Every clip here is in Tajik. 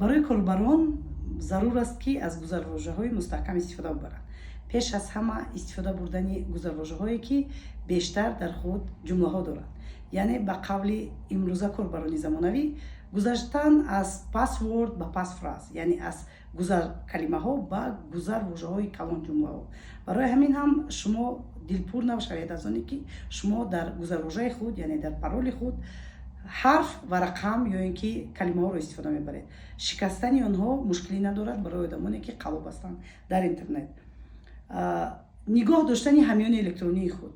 Барои корбарон зарур аст, ки аз гузарвожаҳои мустаҳкам истифода бубаранд. Пеш аз ҳама, истифода бурдани гузарвожаҳое, ки бештар дар худ ҷумлаҳо доранд, яъне ба қавли имрӯза корбарони замонавӣ, гузаштан аз password ба passphrase, яъне аз гузаркалимаҳо ба гузарвожаҳои калонҷумлаҳо. Барои ҳамин ҳам шумо дилпур нашавед аз оне, ки шумо дар гузарвожаи худ, яъне дар пароли худ, ҳарф ва рақам ё ин ки калимаҳоро истифода мебаред. Шикастани онҳо мушкилӣ надорад барои одамоне, ки қаллоб ҳастанд дар интернет. Нигоҳ доштани ҳамёни электронии худ,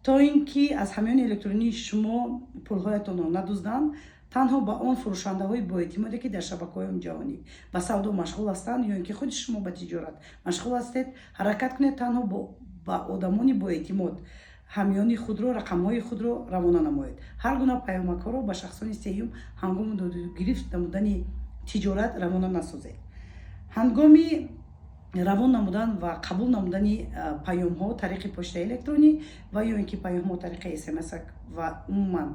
то ин ки аз ҳамёни электронии шумо пулҳоятонро надузданд. Танҳо ба он фурӯшандаҳои боэътимоде, ки дар шабакаҳои ҷаҳонӣ ба савдо машғул ҳастанд ё ин ки худи шумо ба тиҷорат машғул ҳастед, ҳаракат кунед, танҳо ба одамони боэътимод ҳамёни худро, рақамҳои худро равона намоед. Ҳар гуна паёмакҳоро ба шахсони сеюм ҳангоми додугирифт намудани тиҷорат равона насозед. Ҳангоми равон намудан ва қабул намудани паёмҳо тариқи почтаи электронӣ ва ё ин ки паёмҳо тариқи СМС ва умуман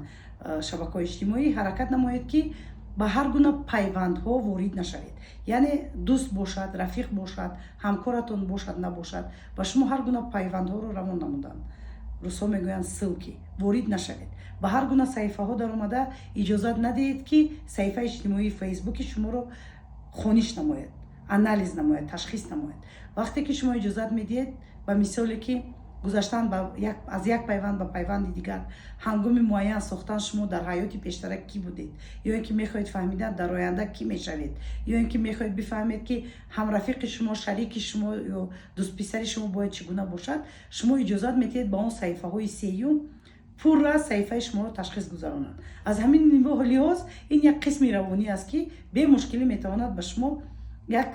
шабакаҳои иҷтимоӣ, ҳаракат намоед, ки ба ҳар гуна пайвандҳо ворид нашавед. Яъне дӯст бошад, рафиқ бошад, ҳамкоратон бошад, набошад, ба шумо ҳар гуна пайвандҳоро равон намуданд, русҳо мегӯянд ссылки, ворид нашавед. Ба ҳар гуна саҳифаҳо даромада, иҷозат надиҳед, ки саҳифаи иҷтимоии Фейсбуки шуморо хониш намояд, анализ намояд, ташхис намояд. Вақте ки шумо иҷозат медиҳед, ба мисоле ки гузаштан аз як пайванд ба пайванди дигар, ҳангоми муайян сохтан шумо дар ҳаёти пештара кӣ будед, ё ин ки мехоҳед фаҳмидан, дар оянда кӣ мешавед, ё ин ки мехоҳед бифаҳмед, ки ҳамрафиқи шумо, шарики шумо ё дӯстписари шумо бояд чӣ гуна бошад, шумо иҷозат медиҳед ба он саҳифаҳои сеюм пурра саҳифаи шуморо ташхис гузаронанд. Аз ҳамин лиҳоз ин як қисми равонӣ аст, ки бемушкилӣ метавонад ба шумо як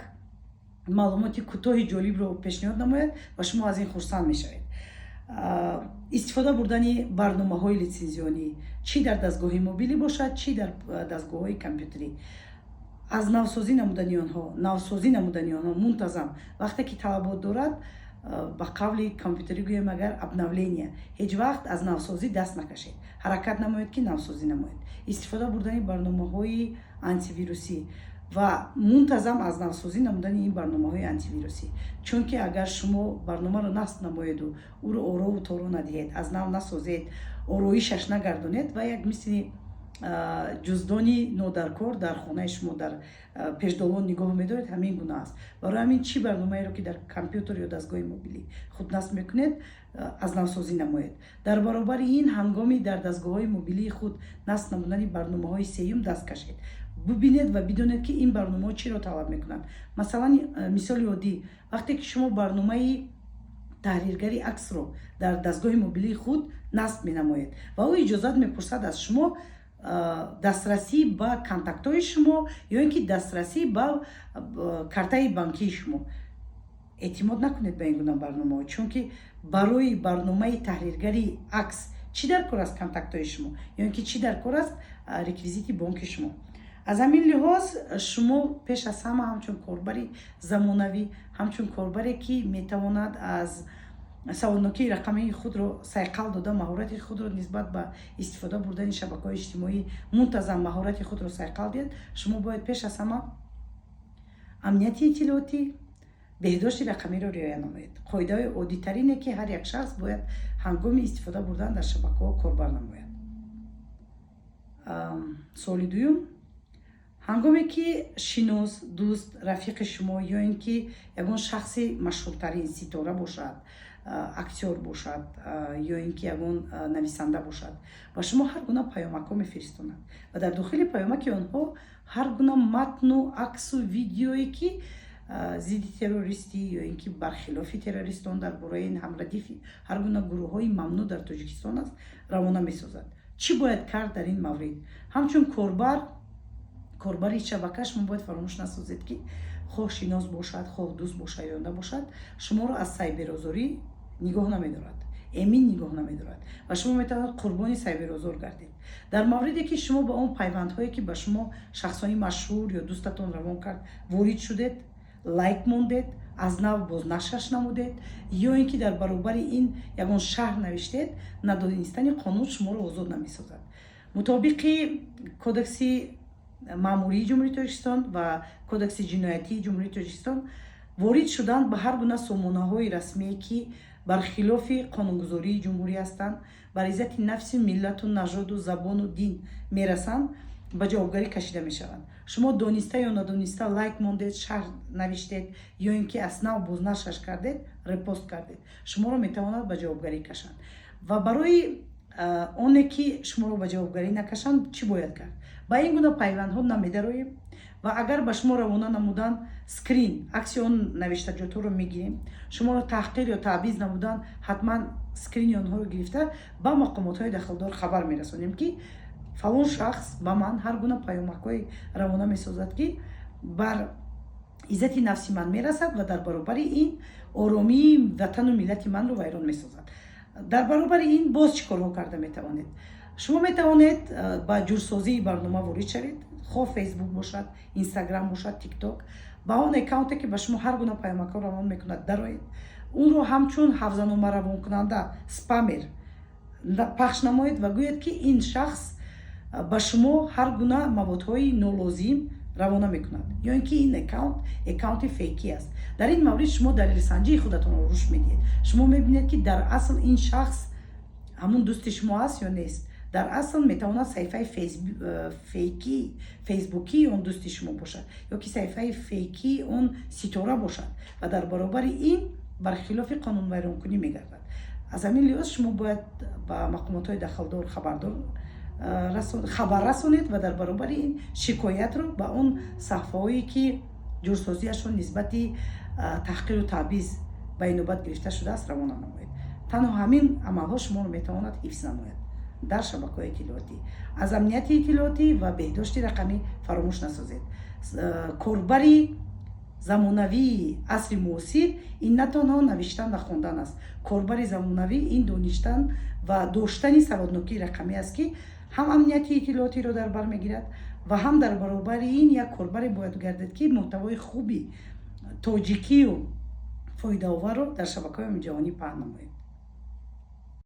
маълумоти кӯтоҳи ҷолибро пешниҳод намояд ва шумо аз ин хурсанд мешавед. Истифода бурдани барномаҳои литсензионӣ, чӣ дар дастгоҳи мобилӣ бошад, чӣ дар дастгоҳҳои компютерӣ, аз навсозӣ намудани онҳо, навсозӣ намудани онҳо мунтазам, вақте ки талабот дорад, ба қавли компютерӣ гӯем агар, обновление, ҳеҷ вақт аз навсозӣ даст накашед, ҳаракат намоед, ки навсозӣ намоед. Истифода бурдани барномаҳои антивирусӣ ва мунтазам аз навсозӣ намудани ин барномаҳои антивирусӣ, чунки агар шумо барномаро насб намоеду ӯро орову торо надиҳед, аз нав насозед, ороишаш нагардонед, ва як мисли ҷуздони нодаркор дар хонаи шумо дар пешдолон нигоҳ медоред, ҳамин гуна аст. Барои ҳамин чӣ барномаеро, ки дар компютер ё дастгоҳи мобилӣ худ насб мекунед, аз навсозӣ намоед. Дар баробари ин, ҳангоми дар дастгоҳҳои мобилии худ насб намудани барномаҳои сеюм даст кашед. Бубинед ва бидонед, ки ин барномаҳо чиро талаб мекунанд. Масалан, мисоли оддӣ: вақте ки шумо барномаи таҳриргари аксро дар дастгоҳи мобилии худ насб менамоед ва ӯ иҷозат мепурсад аз шумо дастрасӣ ба контактҳои шумо ё ин ки дастрасӣ ба картаи банкии шумо, эътимод накунед ба ин гуна барномаҳо, чунки барои барномаи таҳриргари акс чӣ дар кор аст контактҳои шумо ё ин ки чӣ дар кор аст реквизити бонки шумо? Аз ҳамин лиҳоз шумо пеш аз ҳама, ҳамчун корбари замонавӣ, ҳамчун корбаре, ки метавонад аз саводнокии рақамии худро сайқал дода, маҳорати худро нисбат ба истифода бурдани шабакаҳои иҷтимоӣ мунтазам маҳорати худро сайқал диҳад, шумо бояд пеш аз ҳама амнияти иттилоотӣ, беҳдошти рақамиро риоя намоед. Қоидаҳои оддитарине, ки ҳар як шахс бояд ҳангоми истифода бурдан дар шабакаҳо корбар намояд. Суоли дуюм: ҳангоме ки шинос, дӯст, рафиқи шумо ё ин ки ягон шахси машҳуртарин, ситора бошад, актёр бошад ё ин ки ягон нависанда бошад, ба шумо ҳар гуна паёмакҳо мефиристонанд ва дар дохили паёмаки онҳо ҳар гуна матну аксу видеое, ки зидди террористӣ ё ин ки бархилофи террористон, дар бораи ин ҳамрадифи ҳар гуна гурӯҳҳои мамнӯъ дар Тоҷикистон аст, равона месозад, чӣ бояд кард дар ин маврид? Ҳамчун корбар, корбари шабака, шумо бояд фаромӯш насозед, ки хоҳ шинос бошад, хоҳ дӯст бошад ё набошад, шуморо аз сайберозорӣ нигоҳ намедорад, эмин нигоҳ намедорад ва шумо метавонед қурбони сайберозор гардед. Дар мавриде ки шумо ба он пайвандҳое, ки ба шумо шахсони машҳур ё дӯстатон равон кард, ворид шудед, лайк мондед, аз нав бознашраш намудед ё ин ки дар баробари ин ягон шарҳ навиштед, надонистани қонун шуморо озод намесозад. Мутобиқи кодекси маъмурии Ҷумҳурии Тоҷикистон ва Кодекси ҷиноятии Ҷумҳурии Тоҷикистон, ворид шудан ба ҳар гуна сомонаҳои расмие, ки бар хилофи қонунгузории ҷумҳурӣ ҳастанд, бар иззати нафси миллату нажоду забону дин мерасанд, ба ҷавобгарӣ кашида мешаванд. Шумо дониста ё надониста лайк мондед, шарҳ навиштед ё ин ки аз нав бознашраш кардед, репост кардед, шуморо метавонад ба ҷавобгарӣ кашанд. Ва барои оне ки шуморо ба ҷавобгарӣ накашанд, чӣ бояд кард? Ба ин гуна пайвандҳо намедароем ва агар ба шумо равона намудан, скрин, акси он навиштаҷотҳоро мегирем. Шуморо таҳқир ё таъбиз намудан, ҳатман скрини онҳоро гирифта, ба мақомотҳои дахлдор хабар мерасонем, ки фалон шахс ба ман ҳар гуна паёмакҳои равона месозад, ки бар иззати нафси ман мерасад ва дар баробари ин оромии ватану миллати манро вайрон месозад. Дар баробари ин боз чӣ корҳо карда метавонед? Шумо метавонед ба ҷурсозии барнома ворид шавед, хоҳ Фейсбук бошад, Инстаграм бошад, Тикток. Ба он аккаунте, ки ба шумо ҳар гуна паёмакҳо равон мекунад, дароед, онро ҳамчун ҳавзанома равонкунанда, спамер пахш намоед ва гӯед, ки ин шахс ба шумо ҳар гуна маводҳои нолозим равона мекунад ё ин ки ин аккаунт аккаунти фейкӣ аст. Дар ин маврид шумо далелсанҷии худатонро рушд медиҳед. Шумо мебинед, ки дар асл ин шахс ҳамун дӯсти шумо аст ё нест. Дар асл метавонад саҳифаи фейкӣ фейсбукии он дӯсти шумо бошад ё ки саҳифаи фейкии он ситора бошад ва дар баробари ин бар хилофи қонунвайронкунӣ мегардад. Аз ҳамин лиҳоз шумо бояд ба мақомотҳои дахлдор хабардор хабар расонед ва дар баробари ин шикоятро ба он саҳфаҳое, ки ҷурсозиашон нисбати таҳқиру таъбиз ба инобат гирифта шудааст, равона намоед. Танҳо ҳамин амалҳо шуморо метавонад ҳифз намояд дар шабакаҳои иттилоотӣ. Аз амнияти иттилоотӣ ва беҳдошти рақамӣ фаромӯш насозед. Корбари замонавии асри муосир ин на танҳо навиштан ва хондан аст. Корбари замонавӣ ин доништан ва доштани саводнокии рақамӣ аст, ки ҳам амнияти иттилоотиро дар бар мегирад ва ҳам дар баробари ин як корбаре бояд гардад, ки муҳтавои хуби тоҷикию фоидаоварро дар шабакаҳои ҷаҳонӣ паҳн намояд.